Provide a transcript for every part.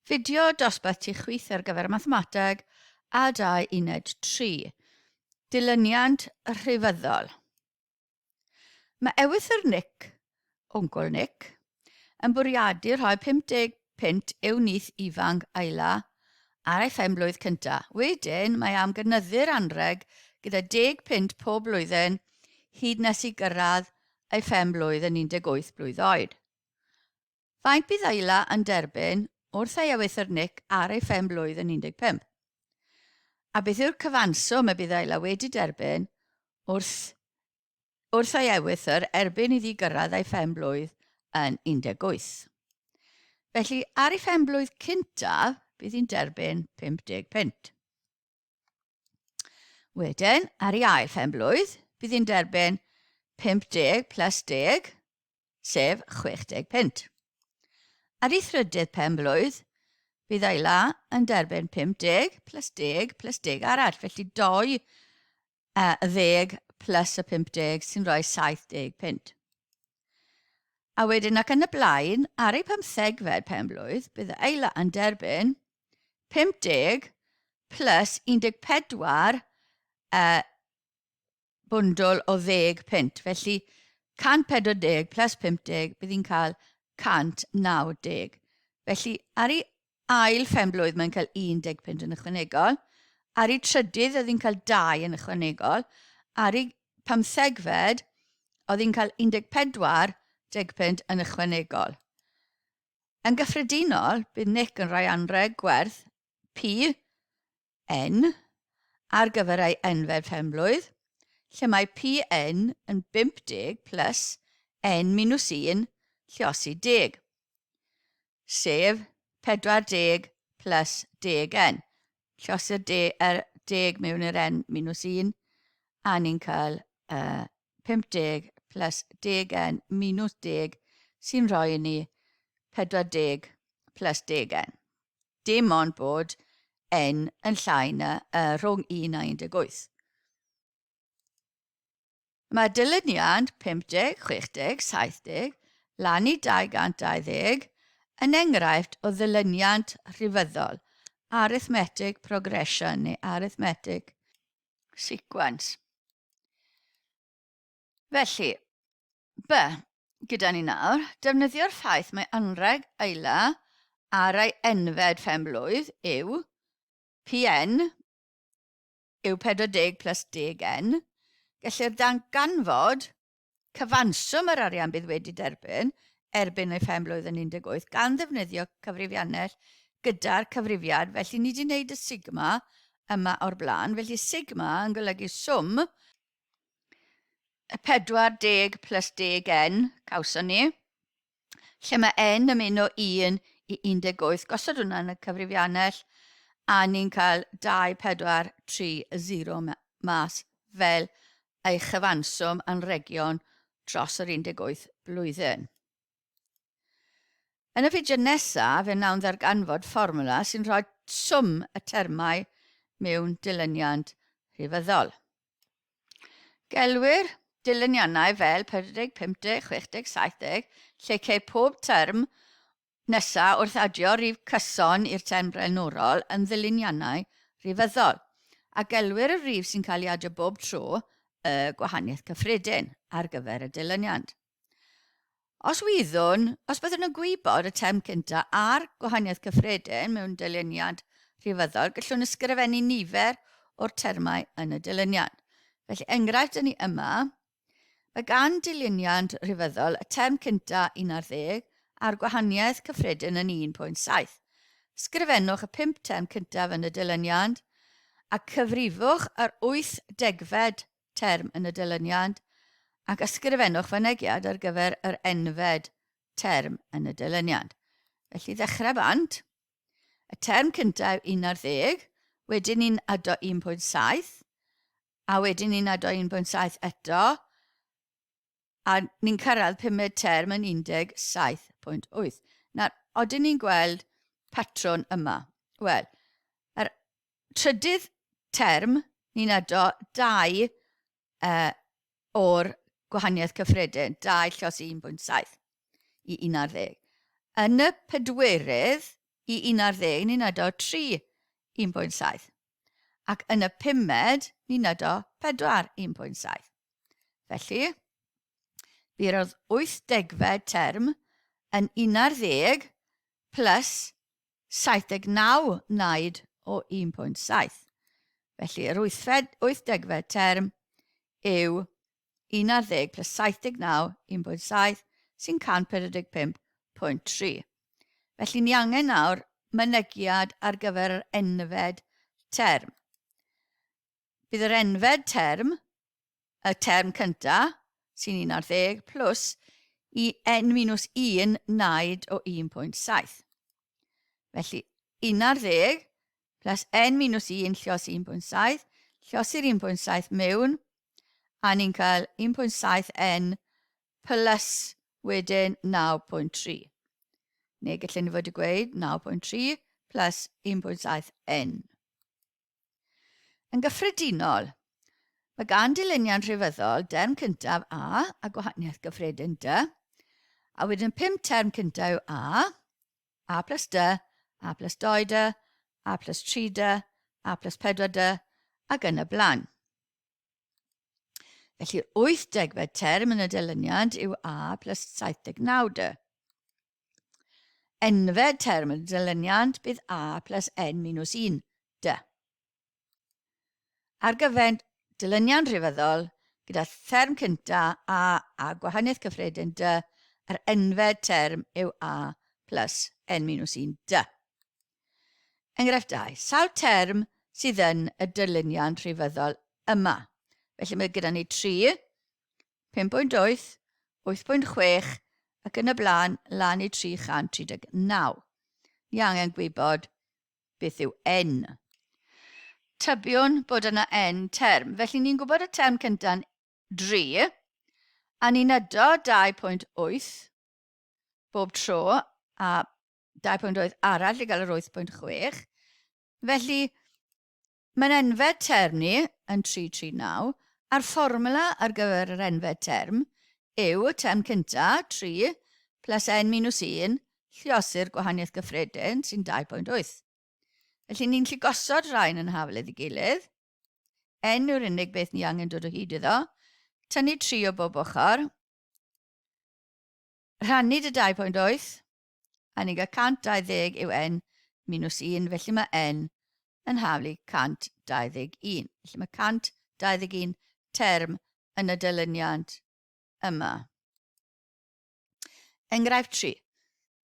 Fideo dosbarth tu chwith ar gyfer Mathemateg a 2 Uned 3. Dilyniant rhifyddol. Mae ewythr Nick, Wncwl Nick, yn bwriadu rhoi 50 punt i'w nith ifanc Ayla ar ei phen-blwydd cyntaf. Wedyn, mae am gynyddu'r anrheg gyda 10 punt pob blwyddyn hyd nes i gyrraedd ei phen-blwydd yn 18 blwydd oed. Faint bydd Ayla yn derbyn wrth ei ewythr Nick ar ei phen-blwydd yn 15? A beth yw'r cyfanswm y bydd Ayla wedi derbyn wrth wrth ei ewythr erbyn iddi gyrraedd ei phen-blwydd yn 18? Felly, ar ei phen-blwydd cyntaf, bydd hi'n derbyn 50 punt. Wedyn, ar ei ail phen-blwydd, bydd hi'n derbyn 50 plus 10, sef 60 punt. Ar ei thrydydd pen-blwydd, bydd Ayla yn derbyn 50 plus 10 plus 10 arall, felly 2 ddeg plus y 50 sy'n rhoi 70 punt. A wedyn ac yn y blaen, ar ei pymthegfed pen-blwydd, bydd Ayla yn derbyn 50 plus 14 bwndwl o ddeg punt. Felly 140 plus 50, bydd hi'n cael 190. Felly ar ei ail phenblwydd mae'n cael 10 punt yn ychwanegol. Ar ei trydydd oedd hi'n cael 2 yn ychwanegol. Ar ei pymthegfed oedd hi'n cael 14 deg punt yn ychwanegol. Yn gyffredinol, bydd Nick yn rhoi anrheg gwerth P N ar gyfer ei enfed phenblwydd, lle mae PN yn 50 plus N minus 1 lliosi 10, sef 40 plus 10N. Lliosi'r de, er, 10 mewn i'r N minus 1, a ni'n cael uh, 50 plus 10N minus 10 sy'n rhoi i ni 40 plus 10N. Dim ond bod n yn llai na uh, rhwng 1 a 18. Mae dilyniant 50, 60, 70, lan i 220 yn enghraifft o ddilyniant rhifyddol, arithmetic progression neu arithmetic sequence. Felly, B, gyda ni nawr, defnyddio'r ffaith mae anrheg Ayla ar ei enfed phen-blwydd yw PN yw 40 plus 10N, gellir darganfod cyfanswm yr arian bydd wedi derbyn erbyn ei phen-blwydd yn 18 gan ddefnyddio cyfrifiannell gyda'r cyfrifiad, felly ni wedi gwneud y sigma yma o'r blaen, felly sigma yn golygu swm y 40 plus 10n cawson ni, lle mae n yn mynd o 1 i 18, gosod hwnna yn y cyfrifiannell, a ni'n cael 2, 4, 3, 0 mas fel ei chyfanswm anrhegion dros yr 18 blwyddyn. Yn y fideo nesaf, fe wnawn ddarganfod fformwla sy'n rhoi swm y termau mewn dilyniant rhifyddol. Gelwir dilyniannau fel 40, 50, 60, 70, lle ceir pob term nesaf wrth adio rhif cyson i'r term blaenorol yn ddilyniannau rhifyddol, a gelwir y rhif sy'n cael ei adio bob tro y gwahaniaeth cyffredin ar gyfer y dilyniant. Os wyddwn, os byddwn yn gwybod y term cyntaf a'r gwahaniaeth cyffredin mewn dilyniant rhifyddol, gallwn ysgrifennu nifer o'r termau yn y dilyniant. Felly, enghraifft yn ni yma, mae gan dilyniant rhifyddol y term cyntaf 11 a'r gwahaniaeth cyffredin yn 1.7. Ysgrifennwch y pump term cyntaf yn y dilyniant a cyfrifwch yr 80fed term yn y dilyniant ac ysgrifennwch fynegiad ar gyfer yr enfed term yn y dilyniant. Felly ddechrau bant, y term cyntaf yw 11, wedyn ni'n ado 1.7, a wedyn ni'n ado 1.7 eto, a ni'n cyrraedd pumed term yn 17.8. Nawr, odyn ni'n gweld patrwn yma? Wel, yr trydydd term, ni'n ado 2 uh, o'r gwahaniaeth cyffredin, 2 llos 1.7 i 11. Yn y pedwerydd, i 11, ni'n ado 3, 1.7. Ac yn y pumed, ni'n ado 4, 1.7. Felly, bydd yr 80fed term yn 11 plus 79 naid o 1.7. Felly, yr 80fed term yw 11 plus 79, 1.7, sy'n 145.3. Felly, ni angen nawr mynegiad ar gyfer yr enfed term. Bydd yr enfed term, y term cyntaf, sy'n 11, plus i n minus 1 naid o 1.7. Felly, 11 plus n minus 1 llios 1.7, lliosi'r 1.7 mewn, a ni'n cael 1.7 n plus wedyn 9.3. Neu gallen ni fod i gweud 9.3 plus 1.7 n. Yn gyffredinol, mae gan dilyniant rhifyddol derm cyntaf A a gwahaniaeth gyffredin D, a wedyn pum term cyntaf yw A, A plus D, A plus 2D, A plus 3D, A plus 4D, ac yn y blaen. Felly'r 80fed term yn y dilyniant yw A plus 79D. Enfed term yn y dilyniant bydd A plus N minus 1 D. Ar gyfer dilyniant rhifyddol, gyda therm cynta A a gwahaniaeth cyffredin D, yr enfed term yw A plus N minus 1 D. Enghraifft 2. Sawl term sydd yn y dyluniad rhifyddol yma? Felly mae gyda ni 3, 5.8, 8.6 ac yn y blaen lan i 339. Ni angen gwybod beth yw n. Tybiwn bod yna n term. Felly ni'n gwybod y term cynta'n 3, a ni'n ydo 2.8 bob tro, a 2.8 arall i gael yr 8.6. Felly, mae'n enfed term ni yn 339, a'r fformula ar gyfer yr enfed term yw y term cynta, 3, plus n minus 1, lliosi'r gwahaniaeth gyffredin, sy'n 2.8. Felly ni'n gallu gosod rhain yn hafal iddi gilydd. N yw'r unig beth ni angen dod o hyd iddo. Tynnu 3 o bob ochr. Rhannu dy 2.8, a ni'n cael 120 yw n minus 1, felly mae n yn haflu 121. Felly mae 121 term yn y dilyniant yma. Enghraifft 3.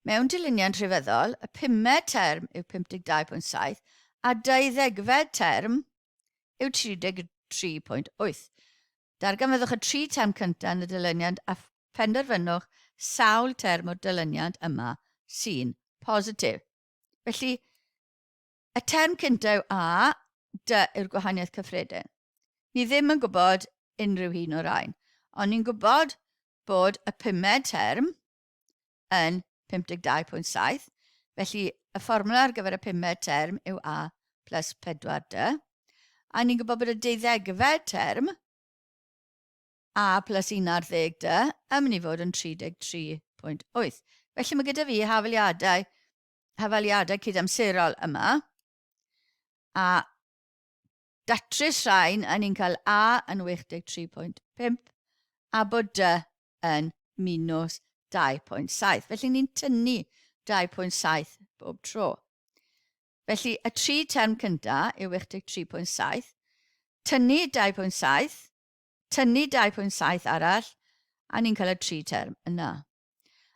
Mewn dilyniant rhifyddol, y pumed term yw 52.7 a deuddegfed term yw 33.8. Darganfyddwch y tri term cyntaf yn y dilyniant a phenderfynwch sawl term o'r dilyniant yma sy'n positif. Felly, y term cyntaf yw A, D yw'r gwahaniaeth cyffredin. Ni ddim yn gwybod unrhyw un o'r rhain, ond ni'n gwybod bod y pumed term yn 52.7, felly y fformwla ar gyfer y pumed term yw A plus 4D. A ni'n gwybod bod y deuddegfed term, A plus 11D, yn mynd i fod yn 33.8. Felly mae gyda fi hafaliadau, hafaliadau cydamserol yma. A datrys rhain, a ni'n cael A yn 83.5 a bod D yn minus 2.7. Felly ni'n tynnu 2.7 bob tro. Felly y tri term cynta yw 83.7, tynnu 2.7, tynnu 2.7 arall, a ni'n cael y tri term yna.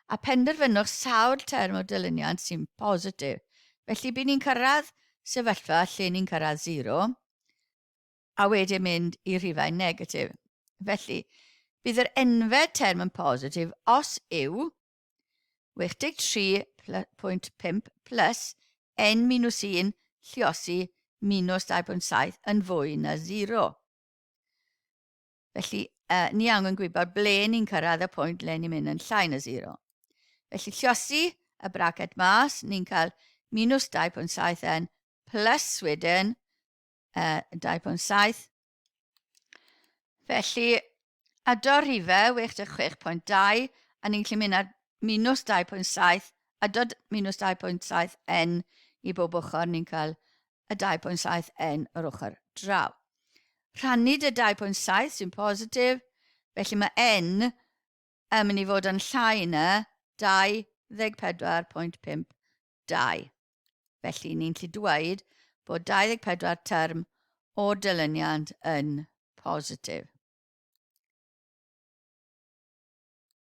A penderfynwch sawl term o dyluniad sy'n positif. Felly bydd ni'n cyrraedd sefyllfa lle ni'n cyrraedd 0, a wedyn mynd i rhifau negatif. Felly, bydd yr enfed term yn positif os yw 83.5 plus n minus 1 lliosi minus 2.7 yn fwy na 0. Felly, uh, ni angen gwybod ble ni'n cyrraedd y pwynt le ni'n mynd yn llai na 0. Felly, lliosi y braced mas, ni'n cael minus 2.7 n plus wedyn uh, 2.7. Felly, ado'r rhifau 86.2, a ni'n gallu mynd ar minus 2.7 A dod minus 2.7 n i bob ochr, ni'n cael y 2.7 n yr ochr draw. Rhannu dy 2.7 sy'n positif, felly mae n yn mynd i fod yn llai na 24.52. Felly ni'n gallu dweud bod 24 term o'r dilyniant yn positif.